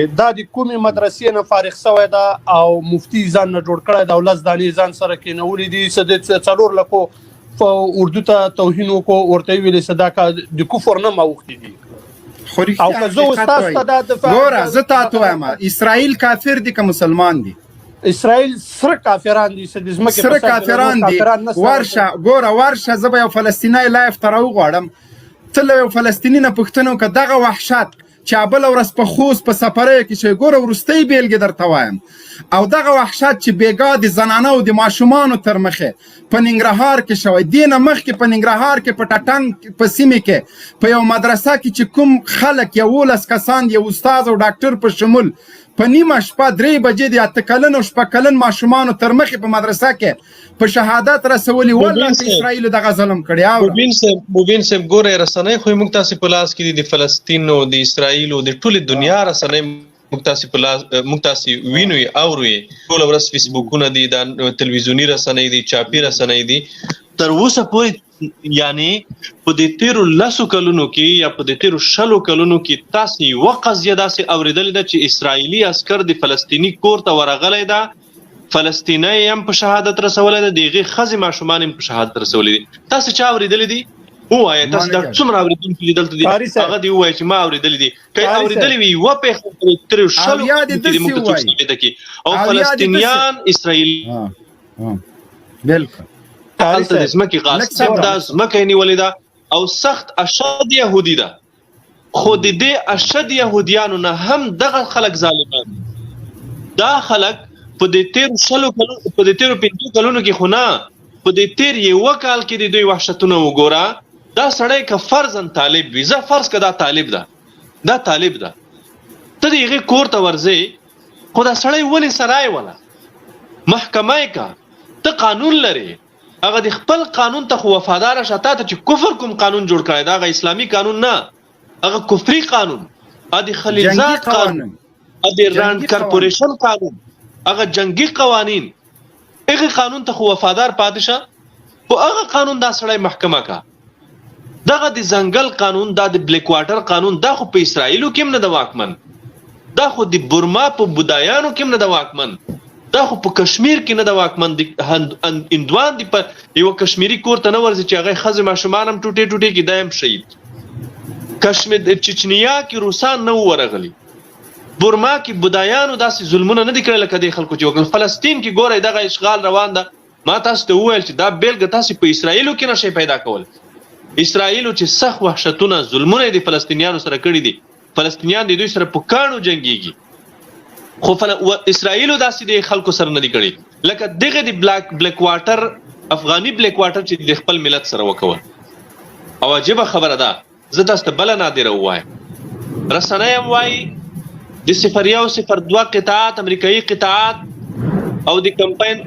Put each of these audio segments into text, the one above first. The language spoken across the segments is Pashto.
دا د کومې مدرسې نه فارغ شوی ده او مفتي ځان نه جوړ کړی ده او لس دانې ځان سره کېنولې دي، څه د څلور لکو اردو ته توهین وکړو، ورته یې ویلې څه دا د کفر نه ماوښتي دي. خو او که زه اوس تاسو ته دا د ګوره زه تا ته وایم، اسرائیل کافر دي که مسلمان دي؟ اسرائیل سره کافران دي، څه د ځمکې سره کافران دي. ورشه ګوره ورشه، زه به یو فلسطینی لایف ته راوغواړم، ته له یو فلسطیني نه پوښتنه وکړه دغه وحشت چې بله ورځ په خوست په سفریو کې شوی، ګوره وروستۍ بېلګې درته وایم، او دغه وحشت چې بېګا د زنانو د ماشومانو تر مخې په ننګرهار کې شوی، دې نه مخکې په ننګرهار کې په ټټنګ په سیمې کې په یو مدرسه کې چې کوم خلک 11 کسان یو استاد او ډاکټر په شمول په نیمه شپه 3 بجې د 8 کلن او 6 کلن ماشومانو تر مخې په مدرسه کې په شهادت رسولي، والله چې اسرائیل دغه ظلم کړی. او مبین صاحب ګوره، رسنۍ خو موږ تاسو په لاس کې دي، د فلسطین او د اسرائیل او د ټولې دنیا رسنۍ موږ تاسو په لاس، موږ تاسو وینو اورو ټول ورځ. فیسبوکونه دي، د تلویزیوني رسنۍ دي، چاپي رسنۍ دي. تر اوسه پورې یعنی په دې تیرو 10 کلونو کې یا په دې تیرو 20 کلونو کې تاسو یو قضیه داسې اوریدلې ده چې اسرایلی عسكر د فلسطینی کور ته ورغلی ده، فلسطینی هم په شهادت رسولی ده، دغه خزې ماشومان هم په شهادت رسولي دي؟ تاسو چا اوریدلې دي؟ ووایه، تاسو دا څومره اوریدونکي دي دلته دي، هغه دی ووایه چې ما اوریدلې دي. که اوریدلې وي یوه پېښه په تیرو 20 کلونو کې موږ ته څوک ثابته کړي. او فلسطینیان اسرائیل بالکل هلته د ځمکې غاصب ده، ځمکه یې نیولې ده او سخت اشد یهودي ده. خو د دې اشد یهودیانو نه هم دغه خلک ظالمان دي. دا خلک په دې تیرو 20 کلونو، په دې تیرو 5 کلونو کې خو نه، په دې تیر یو کال کې د دوی وحشتونه وګوره. دا سړی که فرضاً طالب وي، زه فرض که دا طالب ده، دا طالب ده، ته د هغې کور ته ورځې، خو دا سړی ولې سرای وله محکمه یې که ته قانون لرې، هغه د خپل قانون ته خو وفادار شه. تا ته چې کفر کوم قانون جوړ کړی دا، هغه اسلامي قانون نه، هغه کفري قانون، هغه د خلیلزاد قانون، هغه د راند کارپوریشن قانون، هغه جنگي قوانین، هغه قانون ته خو وفادار پاتې شه. خو هغه قانون دا سړی محکمه کا. دغه د ځنګل قانون، دا د بلیک واټر قانون، دا خو په اسرائیلو کې هم نه د واکمن، دا خو د برما په بودایانو کې هم نه د واکمن، دا خو په کشمیر کې نه د واکمن. د هندوان دی په یو کشمیری کور ته نه ورځي چې هغه ښځې ماشومان هم ټوټې ټوټې کې دا هم شهید. کشمیر چچنیا کې روسان نه ورغلي، برما کې بودایانو داسې ظلمونه نه دي کړي لکه دې خلکو چې وکړل. فلسطین کې ګورئ دغه اشغال روان ده. ما تاسو ته وویل چې دا بیلګه تاسو په اسرائیلو کې نشئ پیدا کول. اسرائیلو چې سخت وحشتونه ظلمونه د فلسطینیانو سره کړي دي، فلسطینیان د دوی سره په کاڼو جنګیږي، خو اسرائیلو داسې د خلکو سره نه دي کړي لکه دغه د بلیک واټر، افغاني بلیک واټر چې د خپل ملت سره وکول. او عجیبه خبره ده، زه تاسو ته بله نادره ووایم، رسنۍ هم وایي د 01 02 قطعات، امریکایي قطعات او د کمپاین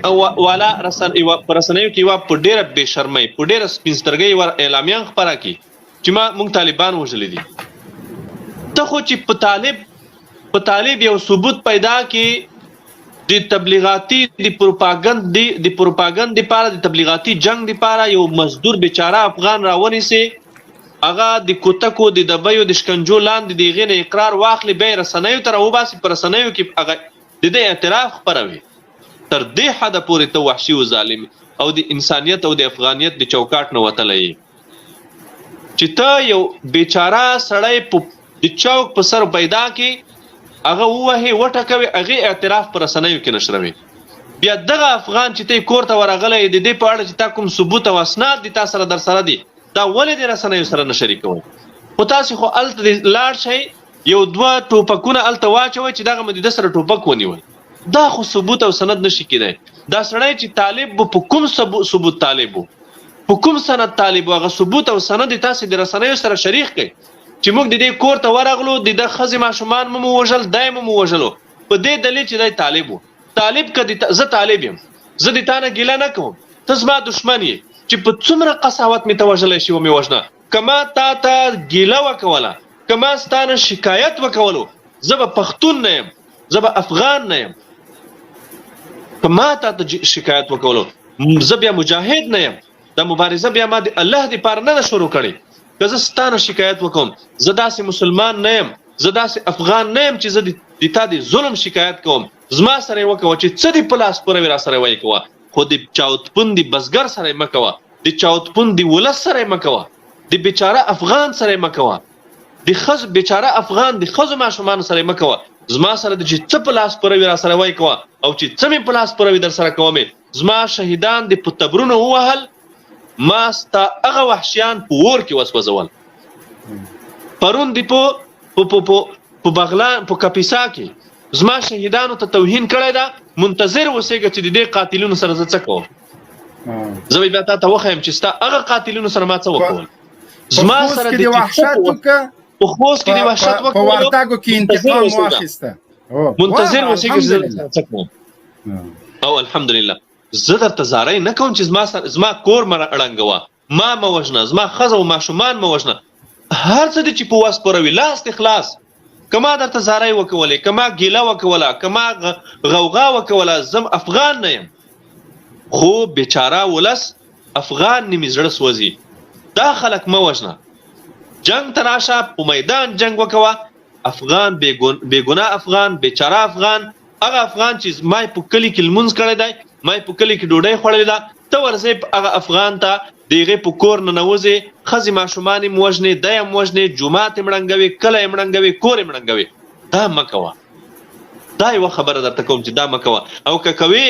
والا رسن په رسنیو کې یوه په ډېره بې شرمۍ، په ډېره سپین سترګۍ یوه اعلامیه خپره کړي چې ما موږ طالبان وژلي دي. ته خو چې په طالب یو ثبوت پیدا کې د تبلیغاتي د پروپاګند د پروپاګند لپاره، د تبلیغاتي جنگ لپاره یو مزدور بیچاره افغان راونیسي، هغه د کوتکو د دبیو د شکنجو لاندې د هغې نه اقرار واخلي، بیا یې رسنیو ته راوباسي، په رسنیو کې هغه د دې اعتراف خپروي. تر دې حده پورې ته وحشي او ظالم او د انسانیت او د افغانیت د چوکاټ نه وتلی یې چې ته یو بیچاره سړی په د چوک په سر پیدا کې هغه ووهې وټکوې، هغې اعتراف په رسنیو کې نشروي. بیا دغه افغان چې ته یې کور ته ورغلی، د دې په اړه چې تا کوم ثبوت او اسناد دي تا سره در سره دي، دا ولې د رسنیو سره نه شریکوئ؟ خو تاسې خو هلته لاړ شئ، یو دوه ټوپکونه هلته واچوئ چې دغه مو د ده سره ټوپک ونیول. دا خو ثبوت او سند نشي کېدای. دا سړی چې طالب و، په کوم ثبوت طالب و، په کوم سند طالب و، هغه ثبوت او سند تاسې د رسنیو سره شریک کړئ چې موږ د دې کور ته ورغلو، د ده ښځې ماشومان مو وژل، دی مو وژلو په دې دلیل چې دی طالب و. طالب که زه طالب یم، زه د تا نه ګیله نه کوم، ته زما دښمن یې، چې په څومره قساوت مې ته وژلی شي ومې وژنه. که ما تا ته ګیله وکوله، که ما ستا نه شکایت وکولو، زه به پښتون نه یم، زه به افغان نه یم. که ما تا ته شکایت وکولو، زه بیا مجاهد نه یم، دا مبارزه بیا ما د الله دپاره نه ده شروع کړې. که زه ستا نه شکایت وکوم، زه داسې مسلمان نه یم، زه داسې افغان نه یم چې زه د د تا د ظلم شکایت کوم، زما سره یې وکوه چې څه دې په لاس پوره وي راسره ویې کوه، خو د چاودپون د بزګر سره یې مه کوه، د چاودپون د ولس سره یې مه کوه، د بیچاره افغان سره یې مه کوه، د ښځو بیچاره افغان د ښځو ماشومانو سره یې مه کوه، زما سره د چې څه په لاس پوره وي راسره ویې کوه او چې څه مې په لاس پوره وي درسره کوم یې، زما شهیدان دې په تبرونو ووهل، ما ستا هغه وحشیان په اور کې وسوځول. پرون دې په په په په په بغلان په کپیسا کې زما شهیدانو ته توهین کړی ده، منتظر اوسېږه چې د دې قاتلینو سره زه څه کوم. زه به بیا تا ته وښایم چې ستا هغه قاتلینو سره ما څه وکول. زما سره د وحشت وکړه، په خوست کې د وحشت وکړ، په وردګو کې انتقام واخیسته، منتظر اوسېږه چې زه څه کوم. او الحمدلله زه درته زارۍ نه کوم چې زما سره زما کور مه ړنګوه، ما مه وژنه، زما ښځه او ماشومان مه وژنه، هر څه دې چې په وس پوره وي لاس دې خلاص. که ما درته زارۍ وکولې، که ما ګیله وکوله، که ما غوغا وکوله، زه افغان نه یم، خو بیچاره ولس افغان نیمې زړه سوځي. دا خلک مه وژنه، جنګ ته راشه، په میدان جنګ وکوه. افغان بېګناه افغان، بیچاره افغان، هغه افغان چې ما یې په کلي کې لمونځ کړی دی، ما یې په کلي کې ډوډۍ خوړلې ده، ته ورځې هغه افغان ته د هغې په کور ننوځې، ښځې ماشومان یې وژنې، دی هم وژنې، جومات یې ړنګوې، کلی یې ړنګوې، کور یې ړنګوې. دا مه کوه. دا یوه خبره درته کوم چې دا مه کوه، او که کوې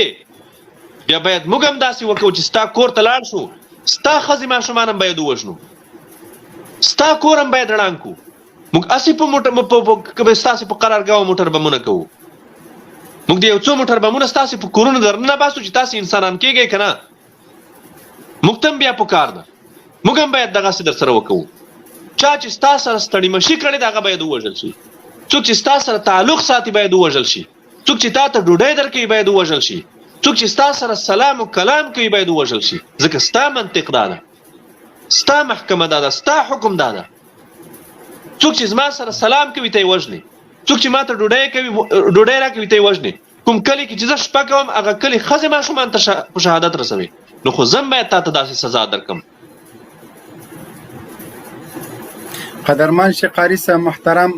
بیا باید موږ هم داسې وکړو چې ستا کور ته لاړ شو، ستا ښځې ماشومان هم باید ووژنو، ستا کور هم باید ړنګ کړو. موږ هسې په موټر په ستاسې په قرارګاه موټر بمونه کوو، موږ د یو څو موټر بمونه ستاسې په کورونو درننه باسو چې تاسې انسانان کېږئ که نه. موږ ته هم بیا پکار ده، موږ هم باید دغسې در سره وکوو. چا چې ستا سره ستړي مشي کړې ده هغه باید ووژل شي، څوک چې ستا سره تعلق ساتي باید ووژل شي، څوک چې تا ته ډوډۍ درکوي باید ووژل شي، څوک چې ستا سره سلام او کلام کوي باید ووژل شي، ځکه ستا منطق دا ده، ستا محکمه دا ده، ستا حکم دا ده. څوک چې زما سره سلام کوي ته یې وژنې، څوک چې ما ته ډوډۍ کوي ډوډۍ راکوي ته یې وژنې، کوم کلي کې چې زه شپه کوم هغه کلي ښځې ماشومان ته په شهادت رسوي، نو خو زه هم باید تا ته داسې سزا درکړم. قدرمن شقاری صاحب محترم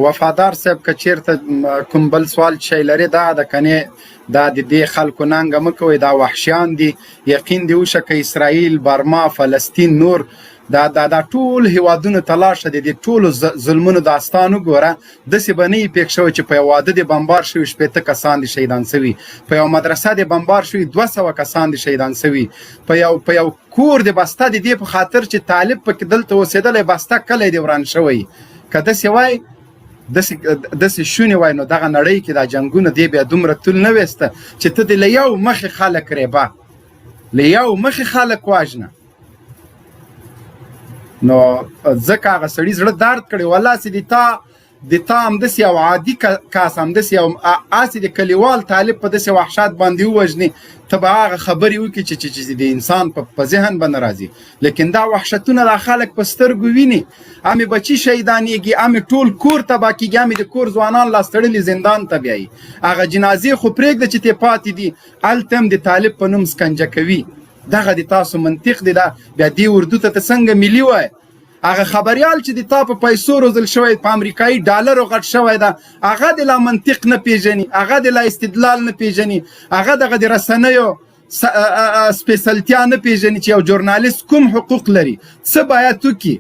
وفادار صاحب که چیرته کوم بل سوال شي لري دا د کنه دا د دې خلکو ننګه مه کوئ، دا وحشیان دي. یقین دی وشه که اسرائیل، برما، فلسطین، نور دا دا دا ټول هیوادونو ته لاړ شه، د دې ټولو ظلمونو داستان وګوره. داسې به نه وي پېښ شوی چې په یو واده دې بمبار شوي 60 کسان دې شهیدان شوي، په یو مدرسه دې بمبار شوي 200 کسان دې شهیدان شوي، په یو کور دې بسته د دې په خاطر چې طالب پکې دلته اوسېدلی بسته کلی دې وران شوی. که داسې وای، داسې شونې وای، نو دغه نړۍ کې دا جنګونه دې بیا دومره طول نه ویسته چې ته دې له یو مخې خلک ریبه، له یو مخې خلک وژنه. نو ځکه هغه سړي زړه درد کړی، والله چې د تا همداسې یو عادي کس، همداسې یو هسې د کلیوال طالب په داسې وحشت باندې ووژني، ته به هغه خبرې وکړي چې چې د انسان په ذهن به نه راځي. لیکن دا وحشتونه دا خلک په سترګو ویني، هم یې بچي شهیدانېږي، هم یې ټول کور تباه کېږي، هم یې د کور ځوانان لاس تړلي زندان ته بیایي. هغه جنازې خو پرېږده چې ترې پاتې دي، هلته هم د طالب په نوم سکنجه کوي. دغه د تاسو منطق دی. دا بیا دې اردو ته ته څنګه ملي وایې؟ هغه خبریال چې د تا په پیسو روزل شوی، په امریکایي ډالرو غټ شوی ده، هغه د لا منطق نه پیژني، هغه د لا استدلال نه پیژني، هغه دغه د رسنیو سپېڅلتیا نه پیژني چې یو ژورنالیست کوم حقوق لري، څه باید وکړي.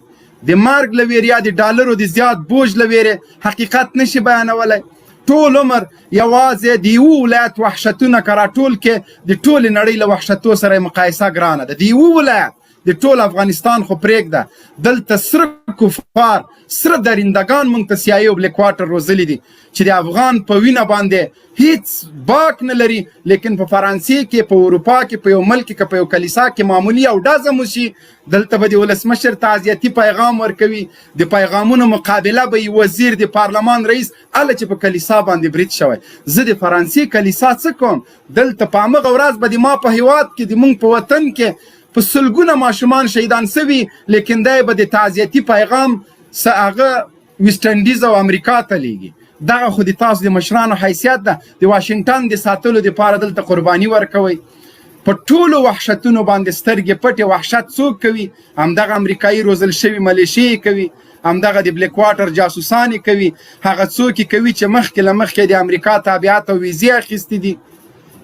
د مرګ له ویرې یا د ډالرو د زیات بوج له ویرې حقیقت نشي بیانولی. ټول عمر یوازې د یو ولایت وحشتونه که راټول کې د ټولې نړۍ له وحشتو سره مقایسه ګرانه ده. د یو ولایت، د ټول افغانستان خو پرېږده، دلته سره کفار، سره درندګان مونږ ته سیایي او بلیک واټر روزلي دي چې د افغان په وینه باندې هیڅ باک نه لري. لیکن په فرانسې کې، په اروپا کې، په یو ملک کې، په یو کلیسا کې معمولی او ډزه مو شي، دلته به د ولسمشر تعزیتي پیغام ورکوي، د پیغامونو مقابله به یې وزیر، د پارلمان رئیس، هله چې په کلیسا باندې برید شوی. زه د فرانسې کلیسا څه کوم؟ دلته په همغه ورځ به د ما په هیواد کې، د مونږ په وطن کې په سلګونه ماشومان شهیدان سوي، لیکن دی به د تعزیتي پیغام هغه ویسټ انډیز او امریکا ته لیږي. دغه خو د تاسو د مشرانو حیثیت ده، د واشنګټن د ساتلو دپاره دلته قرباني ورکوئ. په ټولو وحشتونو باندې سترګې پټې. وحشت څوک کوي؟ همدغه امریکایي روزل شوي ملیشې یې کوي، همدغه د بلیک واټر جاسوسان یې کوي، هغه څوک یې کوي چې مخکې له مخکې د امریکا تابعیت او ویزې اخیستې دي.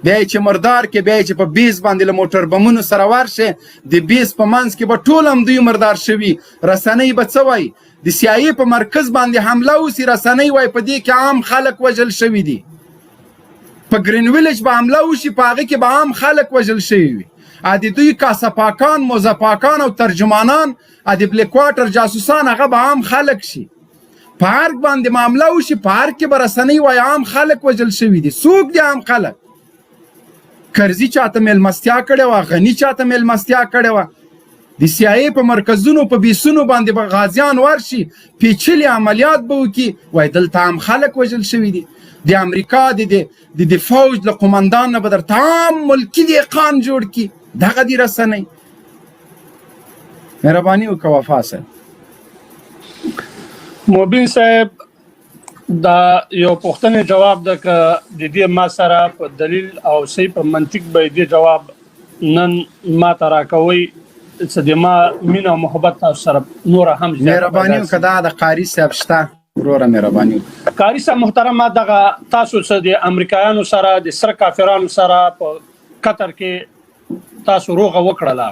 بیا یې چې مردار کې، بیا یې چې په بیس باندې له موټر بمونو سره ورشي، د بیس په منځ کې به ټول همدوی مردار شوي. رسنۍ به څه وایي؟ د سي آی په مرکز باندې حمله وسی، رسنۍ وایي په دې کې عام خلک وژل شوي دي. په ګرین ویلج به حمله وشي، په هغه کې به عام خلک وژل شوي وي. ا د دوی کاسه پاکان، موزه پاکان او ترجمانان، ا د بلیک واټر جاسوسان، هغه به عام خلک شي. په ارګ باندې معامله وشي، په ارګ کې به رسنۍ وایي عام خلک وژل شوي دي. څوک دي عام خلک؟ کرزي چاته میلمستیا کړې وه، غني چاته میلمستیا کړې وه. د سي آی په مرکزونو په بیسونو باندې به غازیان ورشي، پیچلي عملیات به وکړي، وایي دلته عام خلک وژل شوي دي. د امریکا د د د فوج له قومندان نه به درته عام ملکي دیقان جوړ کړي. دغه دي رسنۍ. مهرباني وکړه وفا صاحب. مبین صاحب، دا یو پوښتنې جواب ده که د دې ما سره په دلیل او صحیح په منطق به دې جواب نن ما ته راکوي، څه د ما مینه او محبت تاسو سره نور هم زیاته مهرباني پیدا وکړه. شي. دا د قاري صاحب شته وروره، مهرباني وکړه. قاري صاحب محترم، ما دغه تاسو څه د امریکایانو سره، د سره کافرانو سره په قطر کې تاسو روغه وکړله،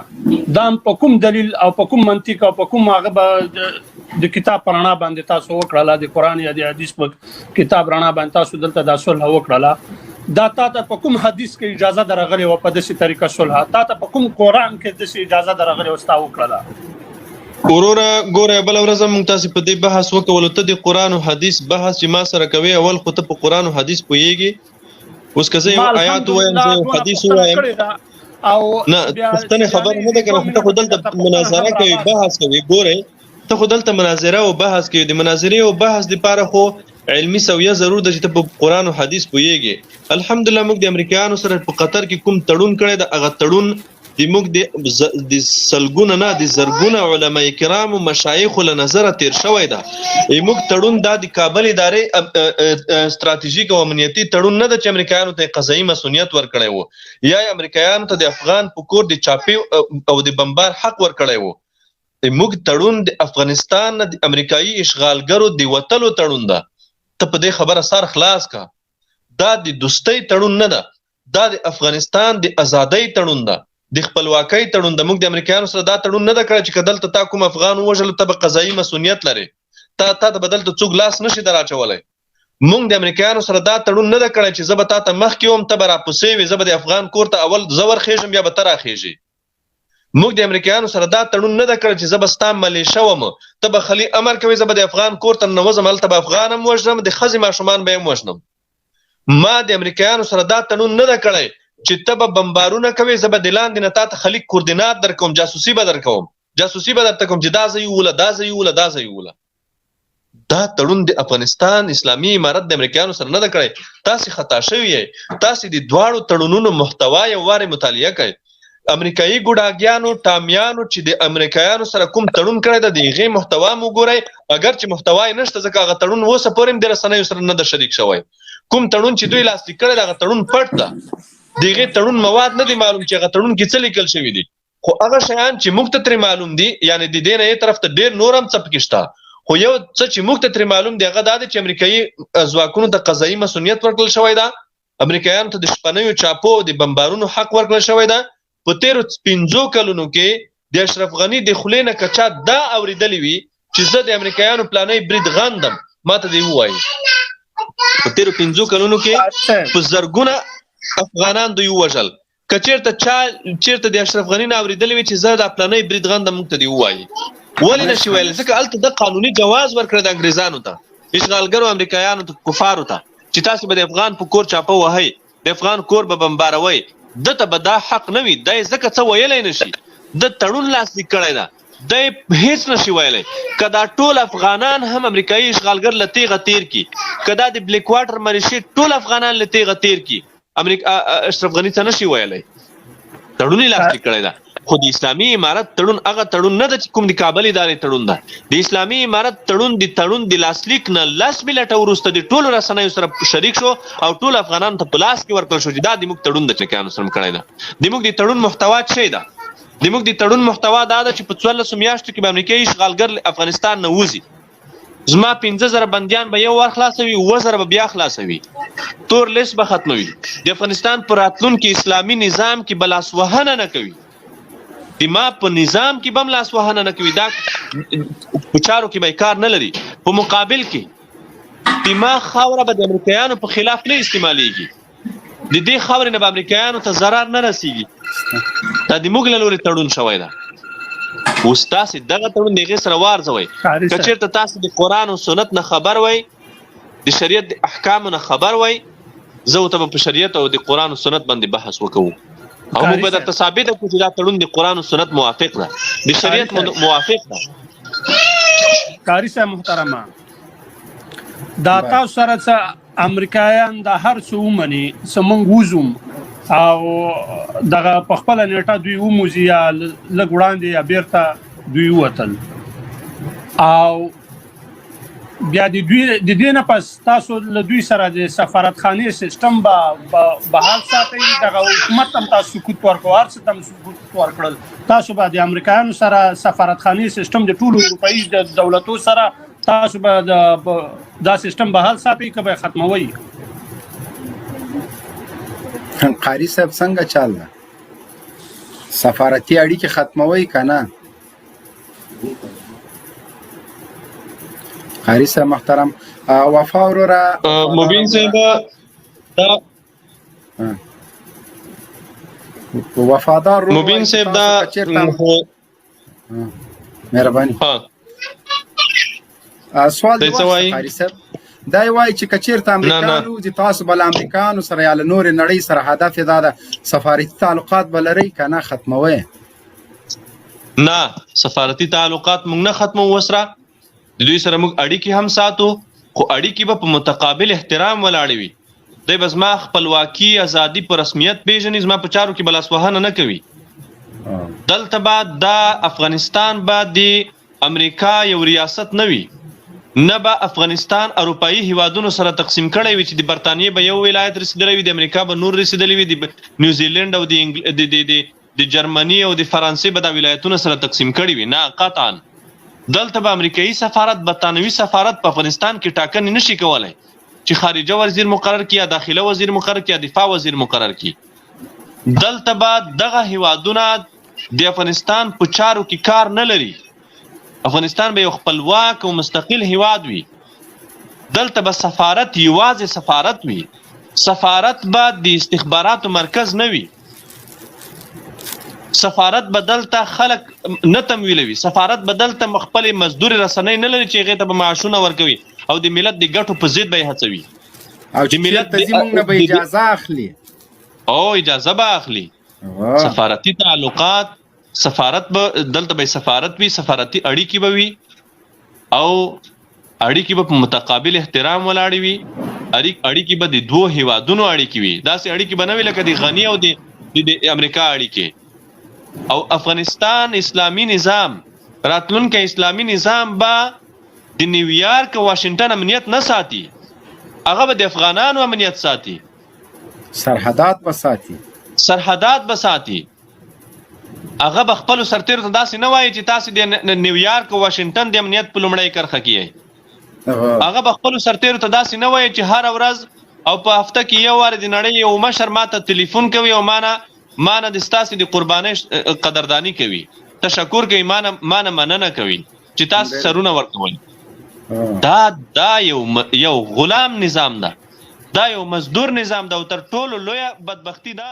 دا په کوم دلیل او په کوم منطق او په کوم هغه به د کتاب په رڼا باندې تاسو وکړله؟ د قرآن یا د حدیث په کتاب رڼا باندې تاسو دلته دا صلح وکړله؟ دا تا ته په کوم حدیث کې اجازه درغلې وه په داسې طریقه صلح؟ تا ته په کوم قرآن کې داسې اجازه درغلې وه ستا وکړله؟ وروره ګوره، بل ورځ موږ تاسو په دې بحث وکولو. ته د قرآن او حدیث بحث چې ما سره کوي، اول خو ته په قرآن او حدیث پوهیږي؟ اوس که زه یو ما آیات ووایم، الحمدلله زه یو ټوله حدیث پوښتنه ووایم کړې ده او نه بیا پوښتنې خبره نه ده کنه. ته خو دلته مناظره کوي، بحث کوي. ګوره، ته خو دلته مناظره او بحث کوي. د مناظرې او بحث لپاره خو علمي سویه ضرور ده چې ته په قرآن او حدیث پوهیږي. الحمدلله موږ د امریکایانو سره په قطر کې کوم تړون کړی ده، هغه تړون د موږ د سلګونه نه، د زرګونه علما کرامو مشایخو له نظره تیر شوی ده. موږ تړون دا د کابل ادارې ستراتیژیک او امنیتي تړون نه ده چې امریکایانو ته قضایي مسؤلیت ورکړی وو یا امریکایانو ته د افغان په کور د چاپې او د بمبار حق ورکړی وو. موږ تړون د افغانستان نه د امریکایي اشغالګرو د وتلو تړون ده. ته په دې خبره سر خلاص کا. دا د دوستۍ تړون نه ده، دا د افغانستان د ازادۍ تړون ده، د خپلواکۍ تړون ده. موږ د امریکایانو سره دا تړون نه ده کړی چې که دلته تا کوم افغان ووژلو ته به قضایي مسؤلیت لرې، تا ته به دلته څوک لاس نشي دراچولی. موږ د امریکایانو سره دا تړون نه ده کړی چې زه به تا ته مخکې وم، ته به راپسې وې، زه به د افغان کور ته اول زه ورخېژم بیا به ته راخېژې. موږ د امریکایانو سره دا تړون نه ده کړی چې زه به ستا ملیشه وم، ته به خلی امر کوې، زه به د افغان کور ته ننوځم، هلته به افغان هم وژنم، د ښځې ماشومان به هم وژنم. ما د امریکایانو سره دا تړون نه ده کړی چې ته به بمبارونه کوې، زه به د لاندې نه تا ته خلي کوردینات درکوم، جاسوسي به درکوم، جاسوسي به درته کوم چې دا ځای ووله، دا ځای ووله، دا ځای ووله. دا تړون د افغانستان اسلامي امارت د امریکایانو سره نه ده کړی. تاسې خطا شوي یئ. تاسې د دواړو تړونونو محتوا یو وارې مطالعه کړئ. امریکایي ګوډاګیانو ټامیانو چې د امریکایانو سره کوم تړون کړی ده، د هغې محتوا مو ګورئ. اګر چې محتوا یې نشته، ځکه هغه تړون اوسه پورې هم د رسنیو سره نه ده شریک شوی. کوم تړون چې دوی لاسلیک کړی ده، هغه تړون پټ ده، د هغې تړون مواد نه دي معلوم چې هغه تړون کې څه لیکل شوي دي. خو هغه شیان چې موږ ته ترې معلوم دي، یعنې د دې نه یې طرف ته ډېر نور هم څه پکې شته، خو یو څه چې موږ ته ترې معلوم دي هغه دا دی چې امریکایي ځواکونو ته قضایي مسؤلیت ورکړل شوی ده، امریکایانو ته د شپنیو چاپو او د بمبارونو حق ورکړل شوی ده. په تېرو 5 کلونو کې د اشرف غني د خولې نه که چا دا اورېدلې وي چې زه د امریکایانو پلانۍ برید غندم، ما ته دې ووایي. په تېرو 5 کلونو کې په زرګونه افغانان دوی ووژل. که چېرته چا چېرته د اشرف غني نه اورېدلې وي چې زه دا پلانۍ برید غندم، موږ ته دې ووایي. ولې نه شي ویلی؟ ځکه هلته د قانوني جواز ورکړی د انګریزانو ته، اشغالګرو امریکایانو ته، کفارو ته، چې تاسو به د افغان په کور چاپه وهئ، د افغان کور به بمباروئ. ده ته به دا حق نه وي، دی ځکه څه ویلی نه شي. ده تړون لاسلیک کړی ده، دی هیڅ نه شي ویلی. که دا ټول افغانان هم امریکایي اشغالګر له تیغه تیر کړي، که دا د بلیک واټر ملیشې ټول افغانان له تیغه تیر کړي، امریکا اشرف غني څه نه شي ویلی، تړون یې لاسلیک کړی ده. خو د اسلامي امارت تړون هغه تړون نه ده چې کوم د کابل ادارې تړون ده. د اسلامي امارت تړون د تړون د لاسلیک نه 10 منټه وروسته د ټولو رسنیو سره شریک شو او ټولو افغانانو ته په لاس کې ورکړل شو چې دا د موږ تړون ده چې امریکایانو سره کړی ده. د موږ د تړون محتوا څه ده؟ د موږ د تړون محتوا دا ده چې په 14 میاشتو کې به امریکایي اشغالګر له افغانستان نه وځي. زما 5000 بندیان به یو وار خلاصوي، 7000 به بیا خلاصوي، تور لیست به ختموي، د افغانستان په راتلونکي اسلامي نظام کې به لاسوهنه نه کوي، د ما په نظام کې به هم لاسوهنه نه کوي، دا په چارو کې به کار نه لري. په مقابل کې د ما خاوره به د امریکایانو په خلاف نه استعمالیږي، د دې خاورې نه به امریکایانو ته ضرر نه رسیږي. دا د موږ له لوري تړون شوی ده. اوس تاسې دغه تړون د هغې سره وارزوئ. که چېرته تاسې د قرآن او سنت نه خبر وئ، د شریعت د احکامو نه خبر وئ، زه او ته به په شریعت او د قرآن او سنت باندې بحث وکړو او موږ به درته ثابته کړو چې دا تړون د قرآن او سنت موافق ده، د شریعت موافق ده. قاري صاحب محترمه، دا تاسو سره څه امریکایان دا هر څه ومني، څه موږ وځو او دغه په خپل نیټه دوی وموزي یا لږ وړاندې یا بیرته دوی ووتل، او بیا د دوی د دې نه پس تاسو له دوی سره د سفارتخانې سیستم به بحال ساتئ؟ دغه حکومت هم تاسو سکوت ورکړو، هر څه ته هم سکوت ورکړل، تاسو به د امریکایانو سره سفارتخانې سیستم د ټولو اروپایي دولتو سره تاسو به دا سیستم بحال ساتئ که به ختموئ؟ قاری صاحب څنګه چال ده؟ سفارتي اړیکې ختموئ که نه؟ قاری صاحب محترم، وفا وروره، مبین صاحب، دا وفادار مبین صاحب دا مهرباني. سوال دی قاری صاحب، دا وایي چې کچیرته امریکا وځي تاسو به له امریکانو سره یا له نورې نړۍ سره هدف یې دا ده سفارتي تعلقات به لرئ که نه ختموئ؟ نه، سفارتي تعلقات موږ نه ختموو، وسره د دوی سره موږ اړیکې هم ساتو، خو اړیکې به په متقابل احترام ولاړې وي. دوی به زما خپلواکي ازادي په رسمیت پېژني، زما په چارو کې به لاسوهنه نه کوي. دلته به دا افغانستان به د امریکا یو ریاست نه وي، نه به افغانستان اروپایي هیوادونو سره تقسیم کړی وي چې د برتانیې به یو ولایت رسیدلی وي، د امریکا به نور رسیدلی وي، د نیوزیلند او د جرمني او د فرانسې به دا ولایتونه سره تقسیم کړي وي. نه، قطعا دلته به امریکایي سفارت، برتانوي سفارت په افغانستان کې ټاکنې نشي کولای چې خارجه وزیر مقرر کړي یا داخله وزیر مقرر کړي یا دفاع وزیر مقرر کړي. دلته به دغه هیوادونه د افغانستان په چارو کې کار نه لري. افغانستان به یو خپلواک او مستقل هیواد وي. دلته به سفارت یوازې سفارت وي، سفارت به د استخباراتو مرکز نه وي، سفارت به دلته خلک نه تمویلوي، سفارت به دلته خپلې مزدورې رسنۍ نه لري چې هغې ته به معاشونه ورکوي او د ملت د ګټو په ضد به یې هڅوي. او چې ملت ته ځي موږ نه به اجازه اخلي. او اجازه به اخلي. سفارتي تعلقات، سفارت به دلته به سفارت وي، سفارتي اړیکې به وي او اړیکې به په متقابل احترام ولاړې وي. اړیکې به د دوو هیوادونو اړیکې وي، داسې اړیکې به نه وي لکه د غني او د امریکا اړیکې. او افغانستان اسلامي نظام، راتلونکی اسلامي نظام به د نیویارک او واشنګټن امنیت نه ساتي، هغه به د افغانانو امنیت ساتي، سرحدات به ساتي، سرحدات به ساتي. هغه به خپلو سرتېرو ته داسې نه وایي چې تاسې د نیویارک او واشنګټن د امنیت په لومړۍ کرښه کې یئ. هغه به خپلو سرتېرو ته داسې نه وایي چې هره ورځ او په هفته کې یو وار د نړۍ یو مشر ماته تلیفون کوي او مانه د ستاسې د قربانۍ قدرداني کوي، تشکر کوي، مانه مننه کوي چې تاسو سرونه ورکوئ. دا یو غلام نظام ده، دا یو مزدور نظام ده او تر ټولو لویه بدبختي ده.